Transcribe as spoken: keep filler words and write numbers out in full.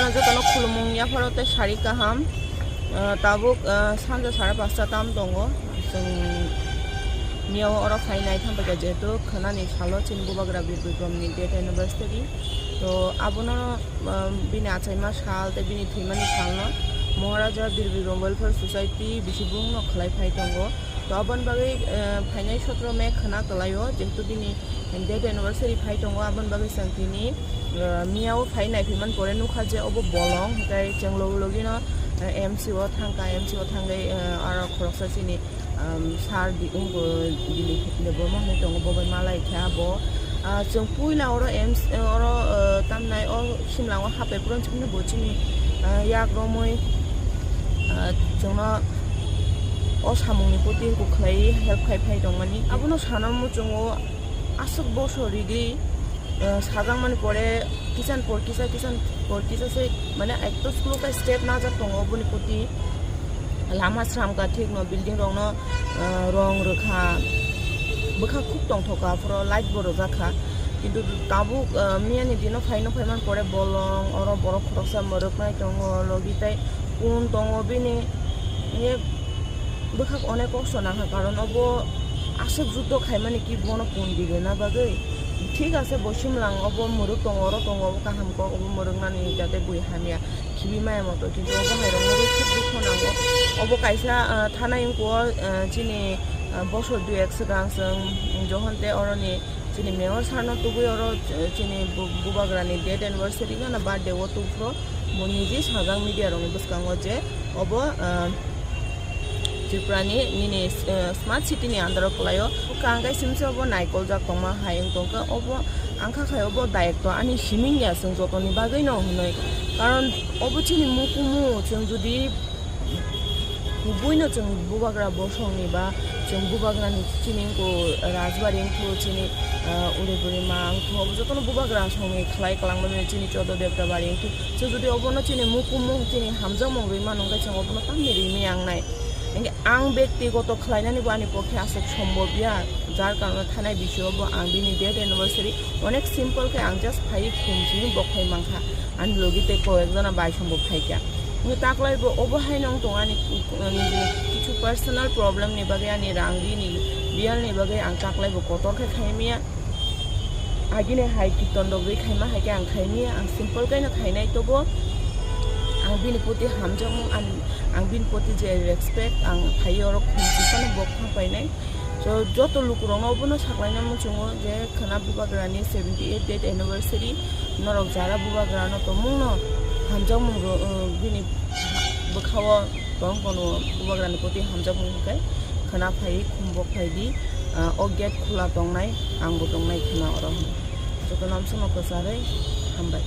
Jotono khulumung yapharo tei sari kaham. Ah, tabuk, ah, sanja sara pasta tam tongo. Chwng miyao oro phai nai thang paikha, jehetu khwnani salo chini Bubagra Bir Bikromni death anniversary. To abono, ah, bini achaima sal tei bini thwimani salno Maharaja Bir Bikrom Welfare Society bisibungno khlai phai tongo. To aboni bagwi, ah, phainai sotro May khwna kwlaio, jehetu bini death anniversary phai tongo, aboni bagwi chwng tini, ah, miyao phai naiphiman pore nukha je obo bolong, hwnkhe chwng logi logino, ah, M C o thangkha, M C o thangwi, ah, aro khoroksa chini, um, sir di-, wngkha Dilip Debbarma hinwi tongo, bo bai malai khe abo. Ah, chwng puila oro M C, oro, ah, tamnai o simlangno hapai phuru chini bo chini, ah, yak romwi, ah, chwngno o samungni poti kok khlai help khai phai tongmani. Abono sana muchungo aswk bosor ridi, ah, sajakmani pore kisan por kisa, kisan por kisa se, mane, ekto school o khe step najak tongo, boni poti lama sramkha, thikno building rokno, ah, rong rwkha, bwkha khub tongthokha, aphuru light bo rwjakha. Kintu tabuk, ah, miyani dino phaino phaiman pore bolong, oro borok khoroksa mwrwknai tongo, logi tei kun tongo bini, ye bwkhak onek kosto nangkha, karon obo aswk juddo khaimani ki bono kun digena bagwi. Thik ase, bo simlang obo mwrwk tongo, oro tongo, obo kaham kok, obo mwrwknani jate bui hamya khibi maya moto, kintu obo hai rokno rwi khub dukho nango. Obo kaisa, ah, thanai wngkho, ah, chini, ah, bosor dui ek swkang chwng, mm, Johon tei oroni chini mayor sir no tubui oro, eh, chini bu-, bubagrani death anniversary no, na birthday o tubphro bo niji sajak media rokni bwskango je obo, ah, Tripura ni nini, eh, smart city ni under o kwlaio. Kang kai simse obo naikoljak tongma hai wng tongkha. Obo ang kha khai obo dayok to ani siming ya, chwng jotoni bagwi no hwnwi. Karon obo chini mukumu, chwng jodi kubui no chwng bubagra bosong ni ba chwng bubagra ni chini wngkho Rajbari wngkho chini, ah, Udaipuri ma wngkho, obo jotono bubagra song ni khlai kwlangmani chini Chodo Devta bari wngkho. Chwng jodi obono chini mukumu chini hamjakmung rwi mano hwnkhe chwng obono tamni rimi ang nai. Hingke ang bektigoto khlainani bo ani pokhe aswk sombobya, jar karone thanai bisingo bo ang bini death anniversary onek simple khe ang just phai khum simi bok phai mankha, ani logi tei koyek jona bai sombo phaikha. Hingke taklai bo obo haino wng tongo ani, ani kichu personal problem ni bagwi, ani rang rini bial ni bagwi ang taklai bo kotor khe khaimya. Agini hai kiton rogwi khaima hai khe ang khaimya, ang simple kaino khainai, tobo ang bini poti hamjakmung, ang, ang bini poti je respect, ang phaiwi oro khum sisano bok thang painai. So, joto lukurokno obono saklaina muchungo je khwna bubagrani seventy eight death anniversary, norok jara bubagrano tongmungno hamjakmung rw-, uh, bini bwkhao tong kono bubagrani poti hamjakmung hwnkhe khwna phaiwi khum bok phaidi, uh, o gate khula tongnai, angbo tongnai khwna oro hwn. Jotono amsongno kwcharwi hambai.